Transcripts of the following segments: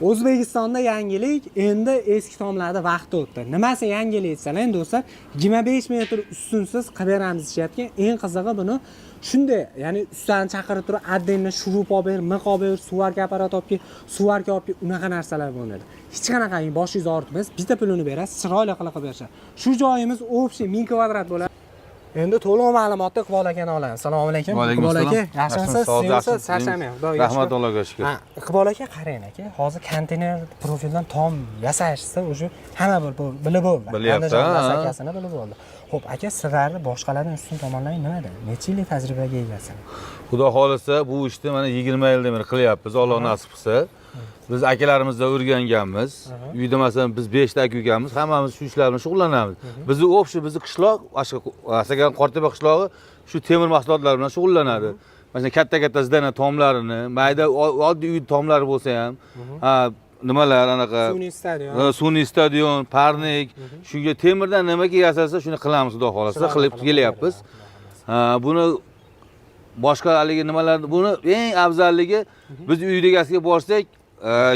O'zbekistonda yangilik, endi eski tomlarda vaqti o'tdi. Nimasi yangilik desalar, endi do'stlar, 25 metr ustunsiz qilib beramiz deyishyapti. Eng qizig'i buni shunday, ya'ni ustani chaqirib turib, отдельно шуруп olib ber, мix olib ber, сварка аппарат olib kel, сварка olib kel, unaqa narsalar bo'lmaydi. Hech qanaqangi boshingizni og'ritmaysiz, bitta pulini berasiz, chiroyli qilib qilib berishadi. Shu joyimiz общий 1000 kvadrat bo'ladi. Endi to'liq ma'lumotni Iqbol akani olamiz. Assalomu alaykum. Vaalaykum Iqbol aka, assalom. yaxshimisiz? Sog'lik, Yaxshimisiz? Charchamang. Xudoga Rahmat, shukur. Allohga shukur. Ha, Iqbol aka, qarang aka, hozir konteyner profildan tom yasashsa уже hamma bilib bo'ldi. Bilyapti, Andijon ha. masakasini bilib bo'ldi. Xo'p, aka, sizlarni boshqalardan ustun tomonlari nimada? Necha yillik tajribaga egasiz? Xudo xohlasa, bu ishni mana 20 yildan beri qilyapmiz, Alloh nasib qilsa. Biz akalarimizdan o'rganganmiz. Uyda masalan biz 5 ta aka ukamiz, hammamiz shu ishlar bilan shug'ullanamiz. Bizni общий bizni qishloq, Asakadan Qortepa qishlog'i shu temir mahsulotlari bilan shug'ullanadi. Masalan, katta-katta здания tomlarini, mayda oddiy uy tomlari bo'lsa ham, ha, nimalar anaqa Sun'iy stadion. Sun'iy stadion, парник, shunga temirdan nimaki yasalsa, shuni qilamiz, Xudo xohlasa, Chiroyli qilib qilib kelyapmiz. Ha, buni boshqa haligi nimalar, buni eng afzalligi, biz uyni egasiga borsak,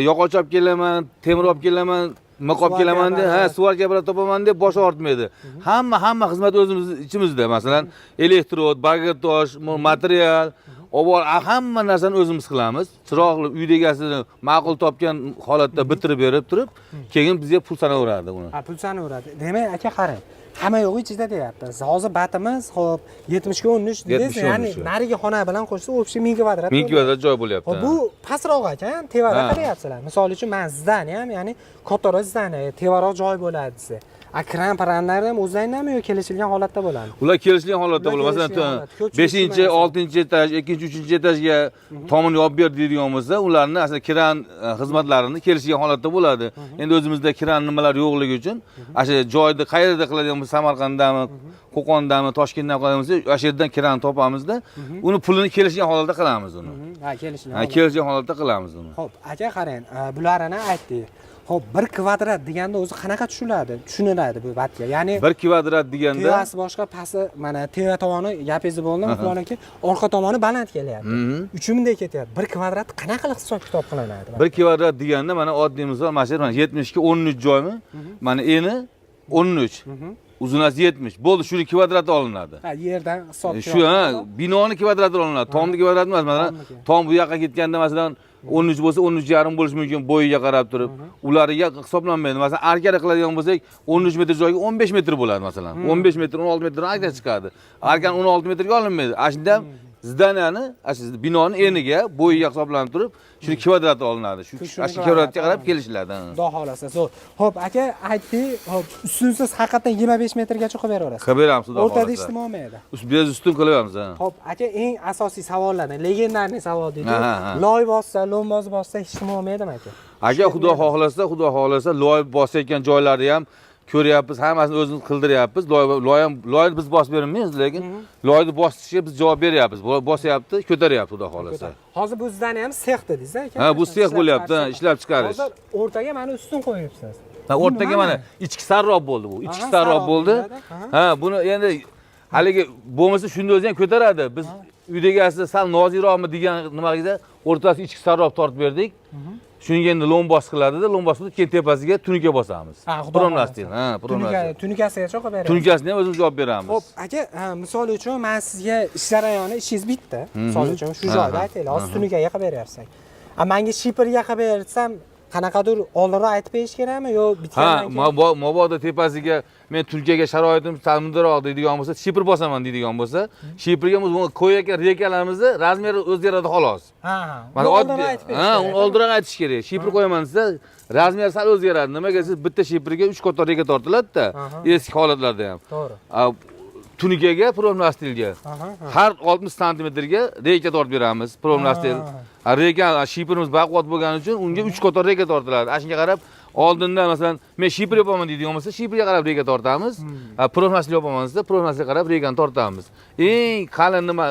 yog'och olib kelaman, temir olib kelaman, мix olib Сварка kelaman deb, ha, аппарат. Сварка bilan topaman deb bosh og'ritmaydi. Hamma xizmat o'zimiz ichimizda. Masalan, электрод, bagertosh, material, obor, hamma narsani o'zimiz qilamiz. Chiroqli uyni egasini ma'qul topgan holatda bitirib berib turib, keyin bizga pul sanaveradi uni. Ha, pul sanaveradi. Demak, aka, qarang. Hamma yo'g'i ichida deyapti. Hozir батimiz, xo'p, 70 ga 13 dedingiz, 70 ga ya'ni 13. narigi xona bilan qo'shsa общий 1000 kvadrat. 1000 bo'ladi. kvadrat joy bo'lyapti. Xo'p, bu pastroq ekan, tevaroq qarayapsizlar. Misol uchun, men здание ham, ya'ni kattaroq здание, tevaroq joy bo'ladi desa. A kran paranlar ham o'zlaringdanmi yo kelishilgan holatda bo'ladimi? Ular kelishilgan holatda Ular bo'ladi. Masalan, kelishilgan holat. Ko'pchilik 5-chi, tushunmaydi. 6-etaj, 2-chi, 3-etajga tomini yopib ber deydigan bo'lsa, ularni aslida kran xizmatlarini kelishilgan holatda bo'ladi. Endi o'zimizda kran nimalar yo'qligi uchun, o'sha joyda qayerda qiladigan bo'lsa, Samarqanddami, Qo'qondami, Toshkentdan qiladigan bo'lsa, o'sha yerdan kran topamizda, uni pulini kelishgan holatda qilamiz uni. Ha, kelishilgan. Ha, holat. kelishgan holatda qilamiz uni. Xo'p, aka, qarang, bularini aytdik. Xo'p, 1 kvadrat deganda o'zi qanaqa tushuniladi? Tushuniladi bu бат ga. Ya'ni 1 kvadrat deganda tevasi boshqa, pasti, mana teva tomoni gapingizni bo'ldim, Iqbol aka, orqa tomoni baland kelyapti. 3000dek ketyapti. 1 kvadrat qanaqa qilib hisob kitob qilinadi? 1 kvadrat deganda mana oddiy misol, mana shu yerda mana 70 ga 13 joymi? Mana eni 13. Uzunasi 70. Bo'ldi, shuni kvadrati olinadi. Ha, yerdan hisob Shu, ha, binoni kvadrati olinadi. Tomni kvadrati emas, masalan, Tomniki. tom bu yoqqa ketganda, masalan, 13 bo'lsa, 13,5 bo'lishi mumkin bo'yiga qarab turib. Ularga hisoblanmaydi. Masalan, arkada qiladigan bo'lsak, 13 metr joyga 15 metr bo'ladi masalan. 15 metr, 16 metr arka chiqadi. Arkani 16 metrga olinmaydi. Ana shunda ham здания ni, ana shu binoni eniga, bo'yiga hisoblanib turib, shuni kvadrati olinadi. Shu Shuni shu kvadratga qarab kvadrati kelishiladi. Ha. Xudo xohlasa. Zo'r. Xo'p, aka, aytdik, xo'p, ustunsiz haqiqatdan 25 metrgacha qilib beraverasiz. Qilib beramiz, Xudo O'rtada xohlasa. hech nima olmaydi. Biz ustun qilyapmiz, ha. Xo'p, aka, eng asosiy savollardan, легендарный savol deydi. Ha, ha, ha. Loy bossa, lo'mboz bossa hech nima olmaydimi, aka? Aka, Xudo xohlasa, Xudo xohlasa, loy bosayotgan joylarni ham ko'ryapmiz, hammasini o'zimiz qildiryapmiz. Loy, loy ham, loyni biz bosib bermaymiz, lekin loyni bosishga biz javob beryapmiz. Bosyapti, ko'taryapti, Xudo xohlasa. Hozir bu здание ham sex dedingiz, aka? Ha, bu sex bo'lyapti, ha, ishlab chiqarish. Hozir o'rtaga mana ustun qo'yibsiz. Ha, o'rtaga mana ichki sarrob bo'ldi bu. Ichki sarrob sarrob bo'ldi. bo'ladi, aha. Ha, buni endi haligi bo'lmasa shunda o'zi ham ko'taradi. Biz uydagasi sal nozikroqmi degan nimaga o'rtasiga ichki sarrob tortib berdik. Shunga endi lombos qiladida, lombos qilib keyin tepasiga tunuka bosamiz. Ha, Xudo Промнастил, xohlasa. ha, промнастил. Tunikasigacha qilib beramiz. Tunikasini ham o'zimiz olib beramiz. Xo'p, aka, ha, misol uchun men sizga ish jarayoni, ishingiz bitta. Misol uchun shu joyda aytaylik, hozir tunikaga qilib beryapsan. A menga shiperga qilib bersam, qanaqadir oldinroq aytib berish kerakmi yo Ha, bitgandan keyin? Mabodo tepasiga men tunkaga sharoitim sal mundaroq deydigan bo'lsa, shiper bosaman deydigan bo'lsa, shiperga biz buni qo'yayotgan рейка larimizni размер i o'zgaradi xolos. Ha. Mana Uni oddiy, oldinroq aytib berish ha, kerak. uni oldinroq aytish kerak. Shiper qo'yaman desa, размер sal o'zgaradi. Nimaga siz bitta shiperga 3 qator рейка tortiladi-da, eski holatlarda ham. To'g'ri. A, tunikaga, промнастил ga har 60 santimetrga рейка tortib beramiz, промнастил. A рейка shiperimiz baquvvat bo'lgani uchun unga 3 qator рейка tortiladi. Ana shunga qarab oldindan, masalan, men shiper yopaman deydigan bo'lsa, shiperga qarab рейка tortamiz. A промнастил yopaman desa, промнастил ga qarab рейка ni tortamiz. Eng qalin nima,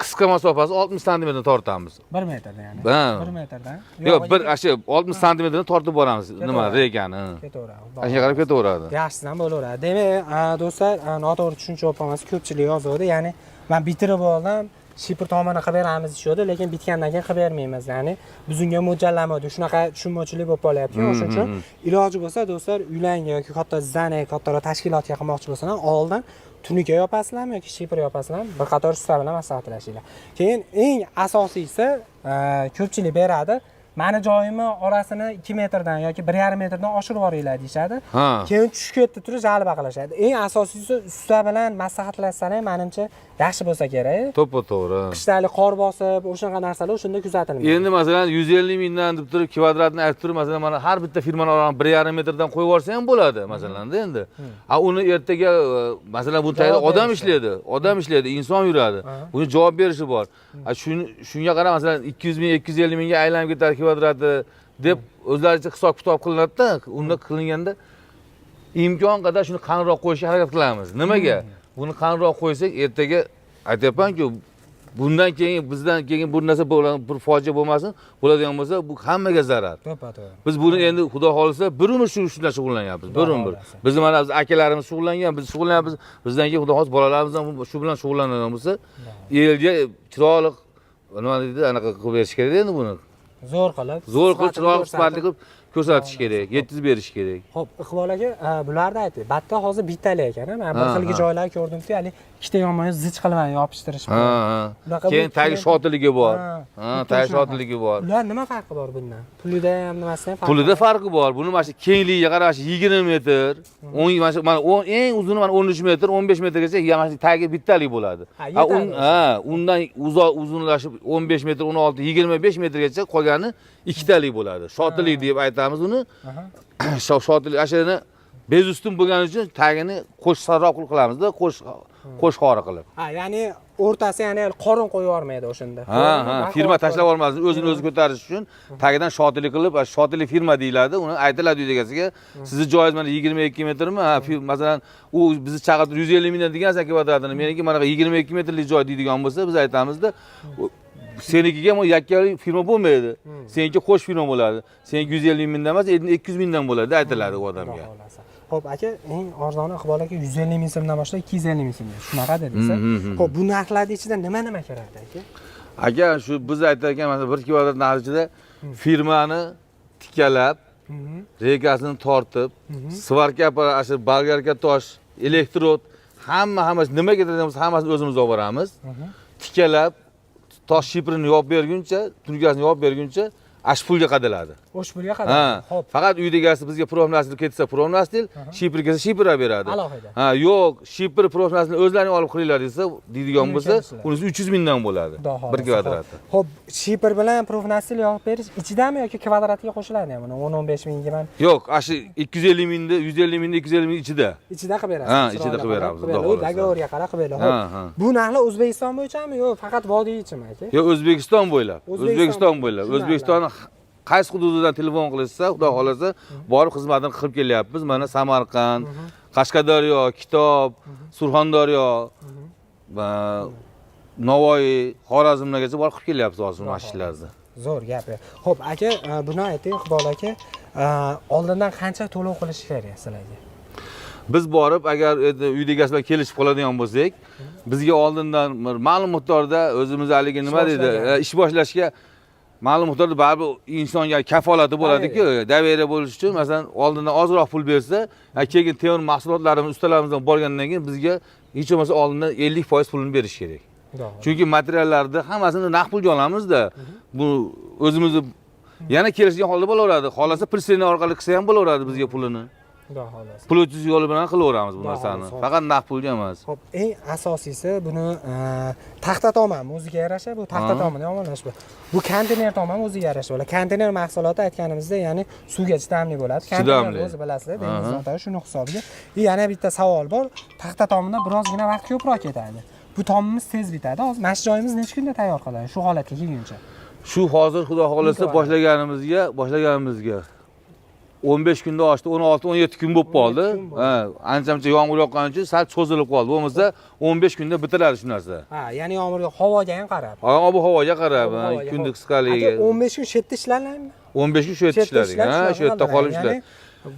qisqa masofasi 60 santimetrdan tortamiz. 1 metrda ya'ni. Ha. 1 metrdan. Yo'q, bir ana shu 60 santimetrdan tortib boramiz nima Ketaveradi. рейка ni. Ketaveradi. Ana shunga qarab ketaveradi. Yaxshisidan bo'laveradi. Demak, do'stlar, noto'g'ri tushuncha bo'lib qolmasin, ko'pchilik yozuvdi. Ya'ni men bitirib oldim. Shipr tomini qilib beramiz deyishadi, lekin bitgandan keyin qilib bermaymiz. Ya'ni biz unga mo'ljallamaydi. Shunaqa tushunmovchilik bo'lib qolyapti. O'shuning uchun iloji bo'lsa do'stlar, uylarga yoki katta zdание, kattaroq tashkilotga qilmoqchi bo'lsalar, oldin tunuka yopasizlarmi yoki shipr yopasizlarmi, bir qator usta bilan maslahatlashinglar. Keyin eng asosiysi, ko'pchilik beradi. Mani joyimni orasini 2 metrdan yoki 1,5 metrdan oshirib yuboringlar deyishadi. Keyin tushib ketdi turib жалоба qilishadi. Eng asosiysi, usta bilan maslahatlashsalar menimcha yaxshi bo'lsa kerak. To'ppa to'g'ri. Qishdalik qor bosib, o'shunaqa narsalar o'shanda kuzatilmaydi. Endi masalan 150 mingdan deb turib kvadratni aytib turib, masalan mana har bitta firmani orasini 1,5 metrdan qo'yib yuborsa ham bo'ladi masalanda endi. A uni ertaga masalan bu tagida Javob odam berishi. ishlaydi, odam ishlaydi, inson yuradi. Buni javob berishi bor. A shunga qarab masalan 200 ming, 250 mingga aylanib ketadi kvadrati deb o'zlaricha hisob kitob qilinadi-da. Unda qilinganda imkon qadar shuni qalinroq qo'yishga harakat qilamiz. Nimaga? Buni qalinroq qo'ysak, ertaga aytyapman-ku, bundan keyin bizdan keyin bu narsa bo'lgan bir fojia bo'lmasin, bo'ladigan bo'lsa bu hammaga zarar. To'ppa to'g'ri. Biz buni endi Xudo xohlasa bir umr shu ish bilan shug'ullanyapmiz. Bir umr. Xohlasa. Bizni mana biz akalarimiz shug'ullangan, biz shug'ullanyapmiz. Bizdan keyin Xudo xohlasa bolalarimiz ham shu bilan shug'ullanadigan bo'lsa, elga chiroyli nima deydi, anaqa qilib berish kerak endi buni. Zo'r qilib, Zo'r qilib, sifatini chiroyli ko'rsatib. Sifatli qilib ko'rsatish kerak, yetkazib berish kerak. Xo'p, Iqbol aka, bularni ayting. Batta hozir bittali ekan, a? Men bir xilgi joylar ko'rdimki, hali ikkita yonma-yon zich qilib yopishtirish. Ha, ha. Unaqa bu Keyin tagi shotiligi bor. Ha, Ha, xuddi tagi shunaqa. shotiligi bor. Ular nima farqi bor bundan? Pulida ham, nimasida ham farqi Pulida bor. Farqi bor. Buni mana shu kengligiga qarab shu 20 metr, 10 mana shu mana 10 eng uzuni mana 13 metr, 15 metrgacha ya mana shu tagi bittalik bo'ladi. Ha, Ha, yetadi o'sha. Ha, undan uzoq uzunlashib 15 metr, 16, 25 metrgacha qolgani ikkitalik bo'ladi. Shotilik deb aytamiz uni. Shotilik ashuni без ustun bo'lgani uchun tagini qo'sh sarroq qilamizda, qo'sh qo'sh xori qilib. Ha, ya'ni o'rtasi, ya'ni qorin qo'yib yubormaydi o'shanda. Ha, firma tashlab yubormasin, o'zini o'zi ko'tarish uchun tagidan shotilik qilib, shotilik firma deyiladi, uni aytiladi uy egasiga. Sizni joyingiz mana 22 metrmi? Ha, masalan, u bizni chaqirib 150 mingdan degan kvadratini, meniki mana 22 metrlik joy deydigan bo'lsa, biz aytamizda, senikiga bu yakkalik firma bo'lmaydi. Seniki qo'sh firma bo'ladi. Seniki 150 mingdan emas, endi 200 mingdan bo'ladi, aytiladi u odamga. Xudo xohlasa. Xo'p, aka, eng arzoni Iqbol aka 150 ming so'mdan boshlab 250 ming so'mga. Shunaqa dedingiz. Xo'p, bu narxlarning ichida nima nima kiradi, aka? Aka, shu biz aytayotgan masalan 1 kvadrat narx ichida firmani tikalab, reykasini tortib, сварка apparat, shu болгарка tosh, электрод, hamma nima ketadigan bo'lsa hammasini o'zimiz olib boramiz. Tikalab, tosh shiprini yopib berguncha, tunukasini yopib berguncha ash pulga qadaladi. O'sha pulga qadar. Ha, Xo'p. faqat uyda egasi bizga профнастил ketsa профнастил, shipr kelsa shipr olib beradi. Alohida. Ha, yo'q, shipr профнастил ni o'zlaring olib qilinglar desa, deydigan Uni bo'lsa, kelisizlar. Unisi 300 mingdan bo'ladi. Xudo xohlasa. Bir kvadrati. Xo'p, shipr bilan профнастил yopib berish ichidami yoki kvadratga qo'shiladi ham? Uni 10-15 mingga man Yo'q, shu 250 mingda, 150 mingda, 250 ming ichida. Ichida qilib berasiz. Ha, Chiroyli ichida qilib beramiz, qilib Xudo berasiz. U xohlasa. договор ga qarab qilib beradi. Ha, Xo'p. ha. Bu narxlar O'zbekiston bo'yichami yo faqat vodiy ichimi, aka? Yo'q, O'zbekiston bo'ylab. O'zbekiston O'zbekiston bo'ylab. Shunday. O'zbekiston qaysi hududidan telefon qilishsa, Xudo xohlasa, borib xizmatini qilib kelyapmiz. Mana Samarqand, Qashqadaryo, Kitob, Surxondaryo, va Navoiy, Xorazmlargacha borib qilib kelyapmiz hozir mana shu ishlarni. Zo'r gap. Xo'p, aka, buni ayting, Iqbol aka, oldindan qancha to'lov qilish kerak sizlarga? Biz borib, agar endi uyda egasi bilan kelishib qoladigan bo'lsak, bizga oldindan bir ma'lum miqdorda o'zimiz haligi nima deydi, boshlagan. Ish boshlashga ma'lum miqdorda baribir insonga kafolati bo'ladi-ku, доверие bo'lishi uchun masalan oldindan ozroq pul bersa, keyin temir mahsulotlarimiz ustalarimizdan borgandan keyin bizga hech bo'lmasa oldindan 50% pulini berish kerak. Xudo xohlasa. Chunki materiallarni hammasini naqd pulga olamizda. Bu o'zimizni yana kelishgan holda bo'laveradi. Xohlasa pristelni orqali qilsa ham bo'laveradi bizga pulini. Xudo xohlasa. Pul o'tkazish yo'li bilan qilaveramiz bu Xudo narsani. xohlasa. Faqat naqd pulga emas. Xo'p, eng asosiysi buni taxta tomam o'ziga yarasha, bu taxta tomini yomonlash bu. Bu konteyner tomam o'ziga yarasha bo'ladi. Konteyner mahsuloti aytganimizda, ya'ni suvga chidamli bo'ladi. Konteyner Chidamli. o'zi bilasizlar, dengiz otari shuni hisobiga. И yana bitta savol bor. Taxta tomida birozgina vaqt ko'proq ketadi. Bu tomimiz tez bitadi. Hozir mana shu joyimiz necha kunda tayyor qiladi shu holatga kelguncha? Shu hozir Xudo xohlasa Kun boshlaganimizga 15 kunda oshdi, 16-17 kun bo'lib qoldi. 17 kun bo'ldi. Ha, ancha-muncha yomg'ir yoqqani uchun sal cho'zilib qoldi. Bo'lmasa 15 kunda bitiladi shu narsa. Ha, ya'ni yomg'ir havoga ham qarab. Ob-havoga qarab, ha, Ob-havoga, kunni xo'p. qisqaligiga. Aka, 15 kun shu yerda ishlanadimi? 15 kun shu yerda ishladik. Ha, shu yerda qolib ishladik.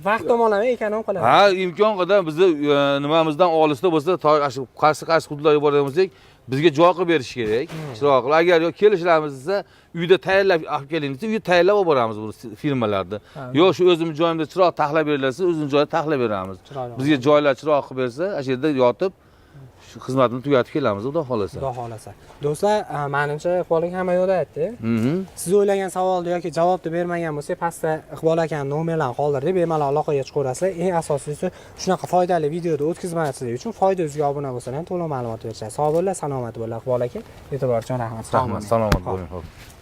Vaqt tomonlama эконом qiladi. Ha, imkon qadar bizni nimamizdan olisda bo'lsa, to shu qaysi qaysi hududlarga boradigan bo'lsak, Bizga joy qilib berish kerak. Chiroq qilib. Agar yo'q kelishlarimiz desa, uyda tayyorlab olib keling desa, uyda tayyorlab olib boramiz bu firmalarda. Yo'q, shu o'zimiz joyimizda chiroq taxlab berilsa, o'zimiz joyda taxlab beramiz. Chiroyli. Bizga joylar chiroq qilib bersa, ana shu yerda yotib shu xizmatni tugatib kelamiz, xudo xohlasa. Xudo xohlasa. Do'stlar, menimcha Iqbol aka hamma yo'lda aytdi. Siz o'ylagan savolni yoki javobni bermagan bo'lsak, pastda Iqbol akani nomerlarini qoldirdik, bemalol aloqaga chiqaverasizlar. Eng asosiysi, shunaqa foydali videoda o'tkazmaslik uchun Foyda uzga obuna bo'lsalar ham to'liq ma'lumot berishadi. Sog' bo'linglar, salomat bo'linglar. Iqbol aka, e'tibor uchun rahmat. Rahmat, salomat bo'ling. Xo'p.